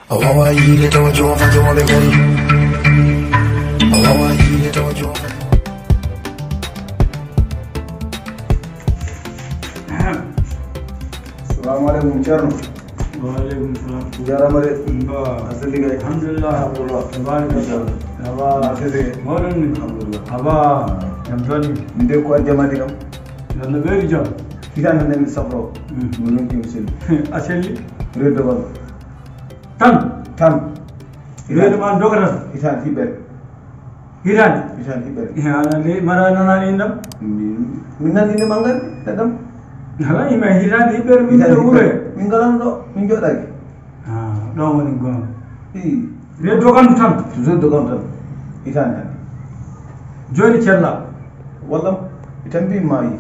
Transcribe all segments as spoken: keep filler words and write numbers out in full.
A waawaa yiide tawa joofa jooɓe kadi. A waawaa yiide tawa joofa. Salamu aleykum, Ceerno. Wa aleykum salam. Jaaraama de. Mba. A selli kay. Alhamdulillah. Alhamdulillah. Tabaarakallah. Awa. A selli kay. Mawɗum ni. Alhamdulillah. Awa. Jam tan ni. Min de ko addi jam addi kam. Yo Allah ɓeydu jam. Hitaande nde mi safro. Mm. Mi ronki mi selli. A selli? Reddo kam. Tan? Tan. Reedu ma doga tan? Hitaande hiɓɓere. Hitaande? Hitaande hiɓɓere. Eh, aɗa anndi mara nanaani inndam? Min, min nani innde ma ngal, neɗɗam. Alaa, imi hitaande hiɓɓere min Hitaande nde wuro hiɓɓere. Min ngalan ɗo, min jooɗaaki. Ah, ɗon woni goonga. Ii. Reedu dogan tan? Toujours dogan tan. Hitaande tan. Jooni cella. Walla mi tampi maayi.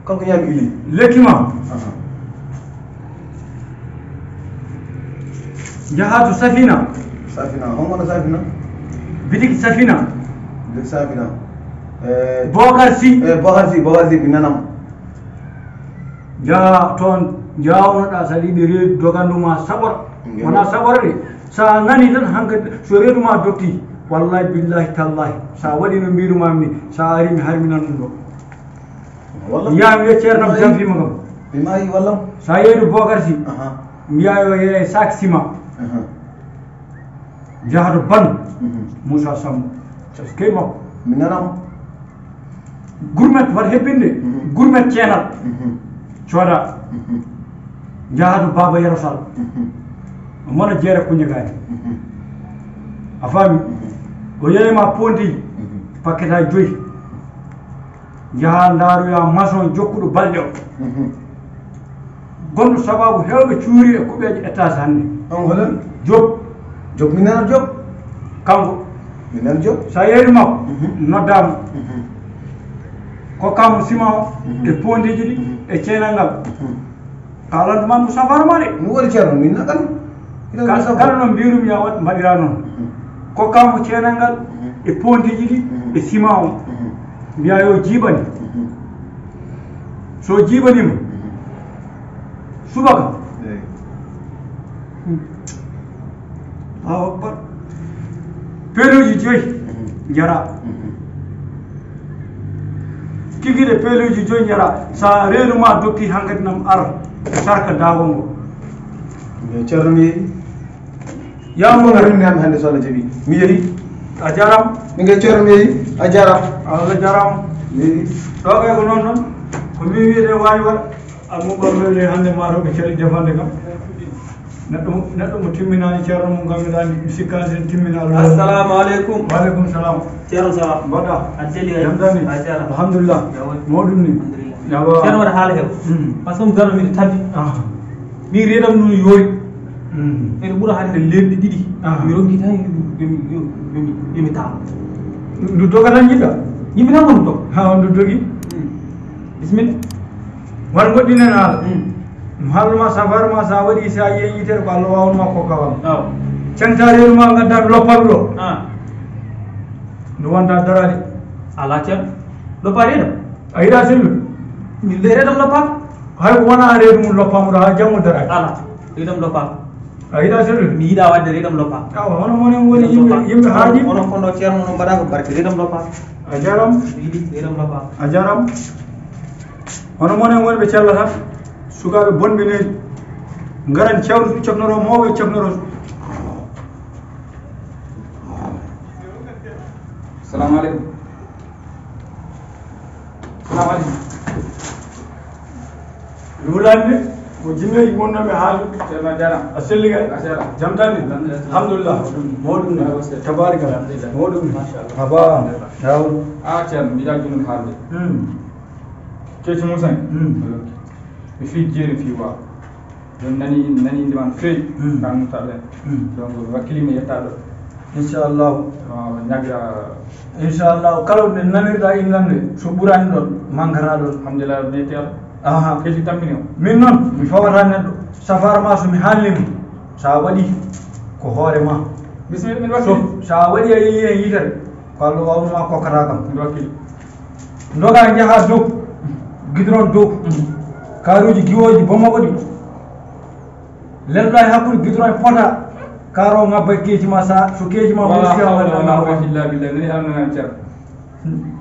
Kanko ñaami ili. Lekki ma. Aha. Njahaa to Safina. Safina, hongo no Safina? Bitiki Safina. Bitiki Safina. Eh, Bokar Si. Eh, Bokar Si, Bokar Si, mi nanam. Njaha toon, njawnoɗaa, so aɗa yiɗi reedu dogandu ma saɓora. Ngel. Wonaa saɓora de. So a nani tan hankadi, so reedu ma dotti, wallahi, billahi, tallahi, so a waɗi no mbiiru ma ni, so a ari mi harminan ɗum ɗo. Walla? Yaa mi wiya ceerno kam, mi maayi. Janfima kam. Mi maayi walla? So a yeedu Bokar Si, aha, mbiya yo yeeye sac ciment. Aha. Njaha to Ban. Mhm. Moussa Samb. Taskey makko. Mi nanam. Gourmet, wata hebbinde. Mhm. Gourmet ceenal. Mhm. Cooda. Mhm. Njaha to Baba Yero Sall. Mhm. Mona jeere kuña gaay. Mhm. A faami? Mhm. O yeeyma ponti. Mhm. Paquet ha joyi. Njaha ndaaroya maçon jokkuɗo balɗe o. Mhm. Gonɗo sababu heewɓe cuuri e kuɓeeje étage hannde. On holan? Diop. Diop, mi nana Diop. Kanko. Mi nana Diop. So a yeeru makko, mhm, noddaama. Mhm. Kokkaama ciment o, mhm, e pondeeji ɗi, mhm, e ceenal ngal. Mhm. Kaalantu ma mo safara ma de. Mi woni ceerno, min nakan. Ka-, kala no mbiirumi ya waɗ-, mbaɗira noon. Mhm. Kokkaama ceenal ngal, mhm, e pondeeji ɗi, mhm, e ciment o. Mhm. Mbiya yo jiiɓani. Mhm. So jiiɓaniima, mhm, subaka. Eey. Hmm. Allahu akbar. Peluuji joyi, mhm, njara. Mhm. Kikiɗe peluuji joyi njara. So a reedu ma dotti hankadi nam ar. Sarka daago ngo. Yo ceerno mi yehi. Yaa mo ngar. Min am hannde so Allah jaɓi. Mi yehi. A jaaraama. Min kay ceerno mi yehi. A jaaraama. Allah jaaraama. Mi yehi. Ɗo kay ko noon noon. Ko min wiyete waawi waɗ. Almumɓe welde hannde maa to ɓe cali defande kam. Neɗɗo mo, neɗɗo mo timminaani ceerno mum kam, mi sikkaani sen timminaani. Assalamu aleykum. Wa aleykum salam. Ceerno, ça va? Mbaɗɗa? A selli kay? Jam tan ni? A jaaraama. Alhamdulillah. Jaam woni? Mawɗum ni? Alhamdulillah. Yawa. Ceerno, waɗa haala heew. Mm. Par ce que mi garo miɗo tabi. Ah. Mi reedam ɗum yoori. Mm. Miɗo ɓura hannde leemɗe ɗiɗi. Ah. Mi ronki tan yomi, yomi, yomi, yomi taam. Ndu doga tan jiɗɗa? Yimɓe tan ko ndu doga. Ha, on ndu dogi? Mm. Bisimilla. War ngoɗɗinen haala. Mm. Mi haalnuma safar ma, sa waɗi, sa yiyen yitere ko Allah waawno ma kokka kam. Aw. Canta reedu ma ngadda mi loppa ɗo. Ah. Ndu wonta daraade. Ala ceerno. Loppa reedam. A yiɗa sellude? Min de reedam loppa. Hay ko wona reedu mum loppa mo ɗo ha jammo daraade. Ala. Reedam loppa. A yiɗa sellude? Mi yiɗa wadde reedam loppa. Awa, hono monen woni yimɓe, yimɓe haaɗi? Hono kono ceerno no mbaɗa ko barke reedam loppa. A jaram. Mi yiɗi reedam loppa. A jaram. Hono monen woni ɓe cellata sukaaɓe bonɓe neeji. Ngaran cawɗo cofnoro mawɓe cofnoro. Salamu aleykum. Salamu aleykum. Mi hulani de, ko jinneeji wonnooɓe haaju. Ceerno, a jaaraama. A selli kay? A jaaraama. Jam tan ni? Alhamdulillah. Alhamdulillah. Mawɗum ni. Alhamdulillah. Tabarika. Alhamdulillah. Mawɗum ni. Machallah. Aba. Alhamdulillah. Yaw. Ah, ceerno, mbiɗa junude haalde. Hmm. Keeci Moussa. Hmm. Mi fii jeeri, fii waaw. Min nani, nani inde ma no feewi. Hmm. Kan Moussa Ɓen. Hmm. Donc, mi wakkilima yettaade ɗo. Inchallahu. Ah, ñagira. Inchallahu, kala ɗo nanirɗa innande, so ɓurani ɗon, mankata ɗon. Alhamdulillah, mi yetti Allah. Aha. Keeci tampini o. Min noon, mi fawata neɗɗo. Safara ma so mi haalnima, sa waɗi ko hoore ma. Bisimilla, min wakkili. So, sa waɗi a yeeyi hen yitere, ko Allah waawno ma kokkata kam. Min wakkili. Doga njaha dow, gidron dow, kaaruuji giwooji Bamako ɗi. Lelɗa e hakkude gidro e fota. Karo ngabba e keeji ma sa, so keeji ma wala musti hawla wala quwwata illa billah. Nani Allah nani cer.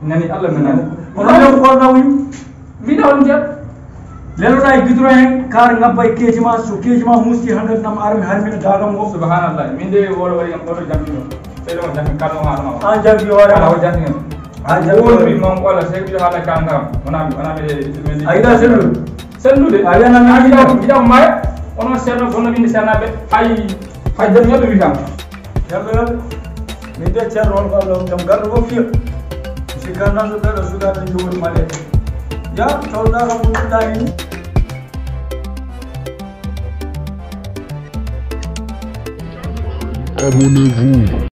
Nani Allah nani. Ono yo ko na wi. Mbiɗa on cer. Lelɗa e gidro en kar ngabba e keeji ma, so keeji ma musti hande nam armi harmina dagam go. Subhanallah. Min de wolo wari am oto jammi. Sey ɗo jammi kanu ha no. An jammi wala. Ala o jammi. An jammi wala. Wonmi mon wala sey ɗo hala kangam. Wona wona mi de. Ayda selu. Sendude. A wiyana mi a yiɗa yiɗa. Yiɗa maayo. Onon ceerno bonno winde ceernaaɓe. Ay. Ay dem ñoɗo wiyam. Yalla yalla. Min de ceerno on ko Allah jam garɗo fof fiya. Si kannan so ɓeɗo sukaɓe jogori malede. Ya tolɗa kam ko ɗuɗɗa ni. Abonnez-vous.